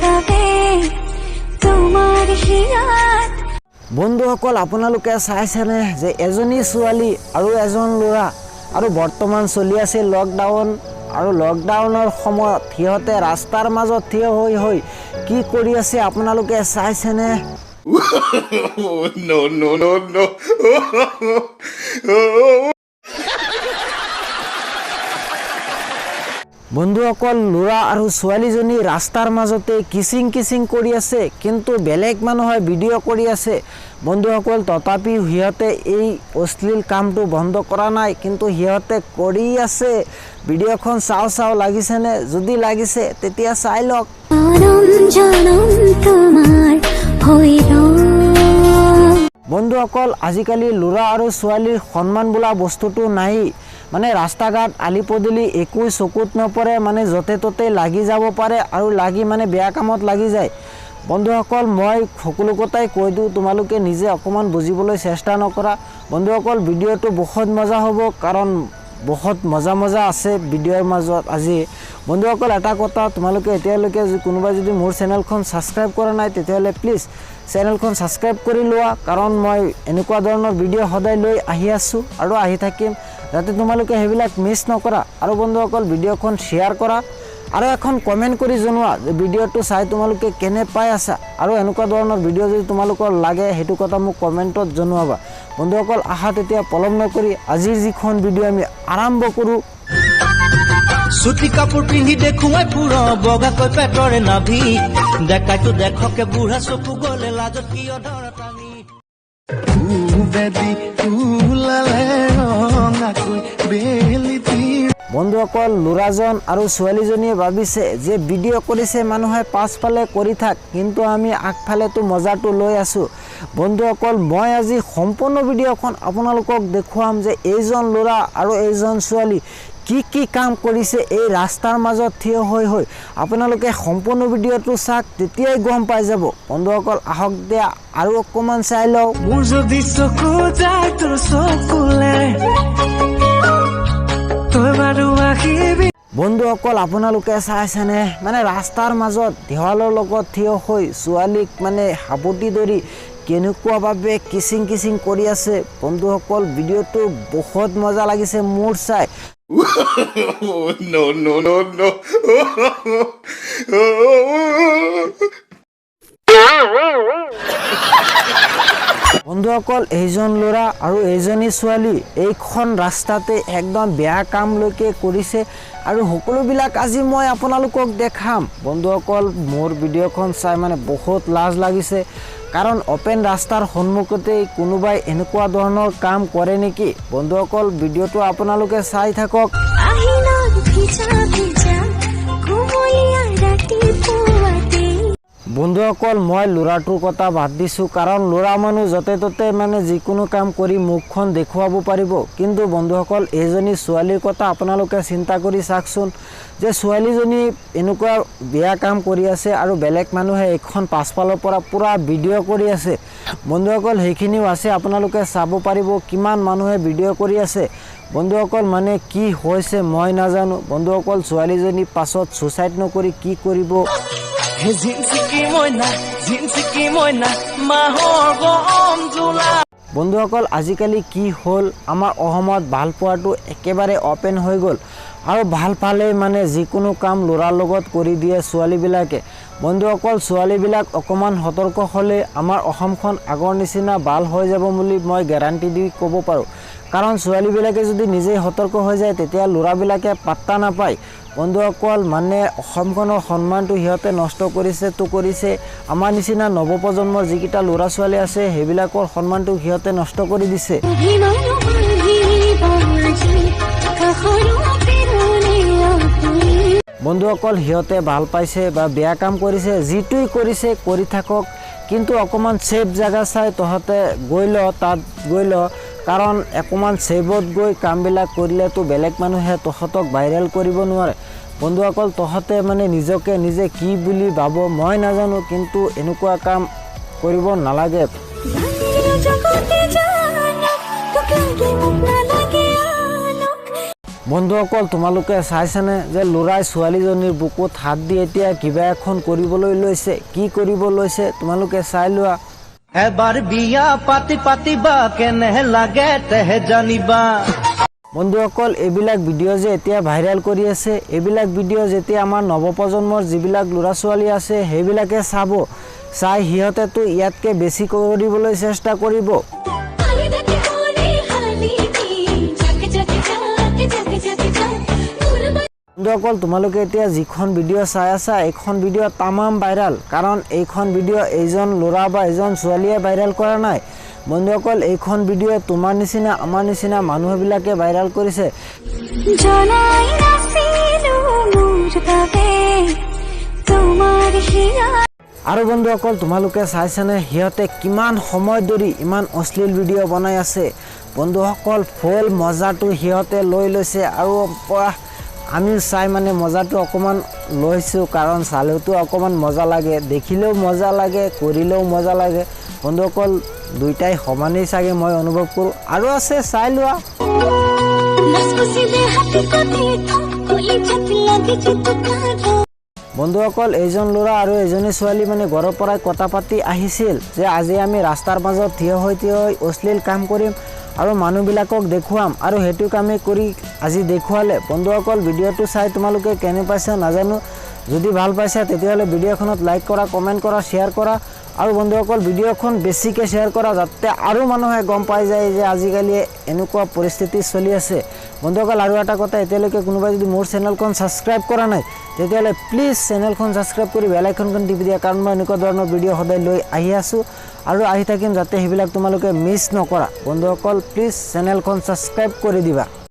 বাবে তোমাৰ হিয়াত। বন্ধুসকল, আপোনালোকে চাইছেনে যে এজনী ছোৱালী আৰু এজন ল'ৰা আৰু বৰ্তমান চলি আছে লকডাউন আৰু লকডাউনৰ সময়ত সিহঁতে ৰাস্তাৰ মাজত থিয় হৈ হৈ কি কৰি আছে, আপোনালোকে চাইছেনে? No, no, no, no. বন্ধুসকল, ল'ৰা আৰু ছোৱালীজনী ৰাস্তাৰ মাজতে কিচিং কিচিং কৰি আছে, কিন্তু বেলেগ মানুহে ভিডিঅ' কৰি আছে। বন্ধুসকল, তথাপিও সিহঁতে এই অশ্লীল কামটো বন্ধ কৰা নাই, কিন্তু সিহঁতে কৰি আছে। ভিডিঅ'খন চাওঁ চাওঁ লাগিছেনে? যদি লাগিছে, তেতিয়া চাই লওক। জনম জনম তোমাৰ হৈ। বন্ধুসকল, আজিকালি ল'ৰা আৰু ছোৱালীৰ সন্মান বোলা বস্তুটো নাই। মানে ৰাস্তা ঘাট, আলি পদূলি একো চকুত নপৰে, মানে য'তে ত'তে লাগি যাব পাৰে আৰু লাগি মানে বেয়া কামত লাগি যায়। বন্ধুসকল, মই সকলো কথাই কৈ দিওঁ, তোমালোকে নিজে অকণমান বুজিবলৈ চেষ্টা নকৰা। বন্ধুসকল, ভিডিঅ'টো বহুত মজা হ'ব, কাৰণ বহুত মজা মজা আছে ভিডিঅ'ৰ মাজত আজি। বন্ধুসকল, এটা কথা, তোমালোকে এতিয়ালৈকে কোনোবাই যদি মোৰ চেনেলখন ছাবস্ক্ৰাইব কৰা নাই, তেতিয়াহ'লে প্লিজ চেনেলখন ছাবস্ক্ৰাইব কৰি লোৱা, কাৰণ মই এনেকুৱা ধৰণৰ ভিডিঅ' সদায় লৈ আহি আছোঁ আৰু আহি থাকিম, যাতে তোমালোকে সেইবিলাক মিছ নকৰা। আৰু বন্ধুসকল, ভিডিঅ'খন শ্বেয়াৰ কৰা আৰু এখন কমেণ্ট কৰি জনোৱা যে ভিডিঅ'টো চাই তোমালোকে কেনে পাই আছা আৰু এনেকুৱা ধৰণৰ ভিডিঅ' যদি তোমালোকৰ লাগে, সেইটো কথা মোক কমেণ্টত জনোৱাবা। বন্ধুসকল, আহা তেতিয়া পলম নকৰি আজিৰ যিখন ভিডিঅ' আমি আৰম্ভ কৰোঁ। চুটি কাপোৰ পিন্ধি দেখুৱাই ফুৰ বগাকৈ পেটৰে নাভি, দেখাইতো দেখকে বুঢ়া চকু গলে লাজত কিয় ধৰা টানি। বেদি ওলালে ৰঙাকৈ বেলি। বন্ধুসকল, ল'ৰাজন আৰু ছোৱালীজনীয়ে ভাবিছে যে ভিডিঅ' কৰিছে মানুহে, পাছফালে কৰি থাক, কিন্তু আমি আগফালেতো মজাটো লৈ আছোঁ। বন্ধুসকল, মই আজি সম্পূৰ্ণ ভিডিঅ'খন আপোনালোকক দেখুৱাম যে এইজন ল'ৰা আৰু এইজন ছোৱালী কি কি কাম কৰিছে এই ৰাস্তাৰ মাজত থিয় হৈ হৈ। আপোনালোকে সম্পূৰ্ণ ভিডিঅ'টো চাওক, তেতিয়াই গম পাই যাব। বন্ধুসকল, আহক দিয়া আৰু অকণমান চাই লওঁ। মোৰ যদি চকু যায় তোৰ চকুলে, তই বাৰু আহিবি। বন্ধুসকল, আপোনালোকে চাইছেনে, মানে ৰাস্তাৰ মাজত দেৱালৰ লগত থিয় হৈ ছোৱালীক মানে সাৱটি ধৰি কেনেকুৱাভাৱে কিচিং কিচিং কৰি আছে। বন্ধুসকল, ভিডিঅ'টো বহুত মজা লাগিছে মোৰ চাই। No, no, no, no. বন্ধুসকল, এইজন ল'ৰা আৰু এইজনী ছোৱালী এইখন ৰাস্তাতে একদম বেয়া কামলৈকে কৰিছে আৰু সকলোবিলাক আজি মই আপোনালোকক দেখাম। বন্ধুসকল, মোৰ ভিডিঅ'খন চাই মানে বহুত লাজ লাগিছে, কাৰণ অ'পেন ৰাস্তাৰ সন্মুখতেই কোনোবাই এনেকুৱা ধৰণৰ কাম কৰে নেকি? বন্ধুসকল, ভিডিঅ'টো আপোনালোকে চাই থাকক। আহিনত ভিজা ভিজা কুমলীয়া ৰাতিপুৱাতে। বন্ধুসকল, মই ল'ৰাটোৰ কথা বাদ দিছোঁ, কাৰণ ল'ৰা মানুহ য'তে ত'তে মানে যিকোনো কাম কৰি মুখখন দেখুৱাব পাৰিব। কিন্তু বন্ধুসকল, এইজনী ছোৱালীৰ কথা আপোনালোকে চিন্তা কৰি চাওকচোন যে ছোৱালীজনী এনেকুৱা বেয়া কাম কৰি আছে আৰু বেলেগ মানুহে এইখন পাছফালৰ পৰা পূৰা ভিডিঅ' কৰি আছে। বন্ধুসকল, সেইখিনিও আছে, আপোনালোকে চাব পাৰিব কিমান মানুহে ভিডিঅ' কৰি আছে। বন্ধুসকল, মানে কি হৈছে মই নাজানো। বন্ধুসকল, ছোৱালীজনী পাছত ছুচাইড নকৰি কি কৰিব? হে জিনচিকি মইনা, জিনচিকি মইনা, মাহৰ গম জোলা। বন্ধুসকল, আজিকালি কি হ'ল, আমাৰ অসমত ভাল পোৱাটো একেবাৰে অ'পেন হৈ গ'ল আৰু ভাল পালেই মানে যিকোনো কাম ল'ৰাৰ লগত কৰি দিয়ে ছোৱালীবিলাকে। বন্ধুসকল, ছোৱালীবিলাক অকণমান সতৰ্ক হ'লে আমাৰ অসমখন আগৰ নিচিনা ভাল হৈ যাব বুলি মই গেৰাণ্টি দি ক'ব পাৰোঁ, কাৰণ ছোৱালীবিলাকে যদি নিজেই সতৰ্ক হৈ যায়, তেতিয়া ল'ৰাবিলাকে পাত্তা নাপায়। বন্ধুসকল, মানে অসমখনৰ সন্মানটো সিহঁতে নষ্ট কৰিছে তো কৰিছে, আমাৰ নিচিনা নৱপ্ৰজন্মৰ যিকেইটা ল'ৰা ছোৱালী আছে, সেইবিলাকৰ সন্মানটো সিহঁতে নষ্ট কৰি দিছে। অভিমান বান্ধিব আজি কাষৰতে ৰ'লে আপুনি। বন্ধুসকল, সিহঁতে ভাল পাইছে বা বেয়া কাম কৰিছে, যিটোই কৰিছে কৰি থাকক, কিন্তু অকণমান ছেফ জেগা চাই তহঁতে গৈ ল, তাত গৈ ল, কাৰণ অকণমান ছেফত গৈ কামবিলাক কৰিলেতো বেলেগ মানুহে তহঁতক ভাইৰেল কৰিব নোৱাৰে। বন্ধুসকল, তহঁতে মানে নিজকে নিজে কি বুলি ভাব মই নাজানো, কিন্তু এনেকুৱা কাম কৰিব নালাগে। জানিলো জগতে জানক, তোক লাগে মোক নালাগে আনক। বন্ধুসকল, তোমালোকে চাইছেনে যে ল'ৰাই ছোৱালীজনীৰ বুকুত হাত দি এতিয়া কিবা এখন কৰিবলৈ লৈছে? কি কৰিব লৈছে তোমালোকে চাই লোৱা। এবাৰ বিয়া পাতি পাতিবা, কেনে লাগে তেহে জানিবা। বন্ধুসকল, এইবিলাক ভিডিঅ' যে এতিয়া ভাইৰেল কৰি আছে, এইবিলাক ভিডিঅ' যেতিয়া আমাৰ নৱপ্ৰজন্মৰ যিবিলাক ল'ৰা ছোৱালী আছে সেইবিলাকে চাব, চাই সিহঁতেতো ইয়াতকৈ বেছি কৰিবলৈ চেষ্টা কৰিব। হালি থাকি কোনে হালি দি জাক জাক জাক জাক জাক জাক নুৰ। বন্ধুসকল, তোমালোকে এতিয়া যিখন ভিডিঅ' চাই আছা, এইখন ভিডিঅ' তামাম ভাইৰেল। কাৰণ এইখন ভিডিঅ' এইজন ল'ৰা বা এইজন ছোৱালীয়ে ভাইৰেল কৰা নাই। বন্ধুসকল, এইখন ভিডিঅ' তোমাৰ নিচিনা আমাৰ নিচিনা মানুহবিলাকে ভাইৰেল কৰিছে। জনাই নাছিলো মোৰ বাবে তোমাৰ হিয়া। আৰু বন্ধুসকল, তোমালোকে চাইছেনে সিহঁতে কিমান সময় ধৰি ইমান অশ্লীল ভিডিঅ' বনাই আছে? বন্ধুসকল, ফুল মজাটো সিহঁতে লৈ লৈছে আৰু পৰা আমিও চাই মানে মজাটো অকণমান লৈছোঁ, কাৰণ চালেওতো অকণমান মজা লাগে, দেখিলেও মজা লাগে, কৰিলেও মজা লাগে। বন্ধুসকল, দুইটাই সমানেই চাগে মই অনুভৱ কৰোঁ। আৰু আছে, চাই লোৱা। নাচকুচি দেহাত কদি কলিজাত লাগিছে তুকাৰা। বন্ধুসকল, এইজন ল'ৰা আৰু এজনী ছোৱালী মানে ঘৰৰ পৰাই কথা পাতি আহিছিল যে আজি আমি ৰাস্তাৰ মাজত থিয় হৈ থিয় হৈ অশ্লীল কাম কৰিম আৰু মানুহবিলাকক দেখুৱাম, আৰু সেইটো কামেই কৰি আজি দেখুৱালে। বন্ধুসকল, ভিডিঅ'টো চাই তোমালোকে কেনে পাইছা নাজানো। যদি ভাল পাইছা, তেতিয়াহ'লে ভিডিঅ'খনত লাইক কৰা, কমেণ্ট কৰা, শ্বেয়াৰ কৰা। আৰু বন্ধুসকল, ভিডিঅ'খন বেছিকৈ শ্বেয়াৰ কৰা, যাতে আৰু মানুহে গম পাই যায় যে আজিকালি এনেকুৱা পৰিস্থিতি চলি আছে। বন্ধুসকল, আৰু এটা কথা, এতিয়ালৈকে কোনোবাই যদি মোৰ চেনেলখন ছাবস্ক্ৰাইব কৰা নাই, তেতিয়াহ'লে প্লিজ চেনেলখন ছাবস্ক্ৰাইব কৰি বেল আইকনখন টিপি দিয়া, কাৰণ মই এনেকুৱা ধৰণৰ ভিডিঅ' সদায় লৈ আহি আছোঁ আৰু আহি থাকিম, যাতে সেইবিলাক তোমালোকে মিছ নকৰা। বন্ধুসকল, প্লিজ চেনেলখন ছাবস্ক্ৰাইব কৰি দিবা।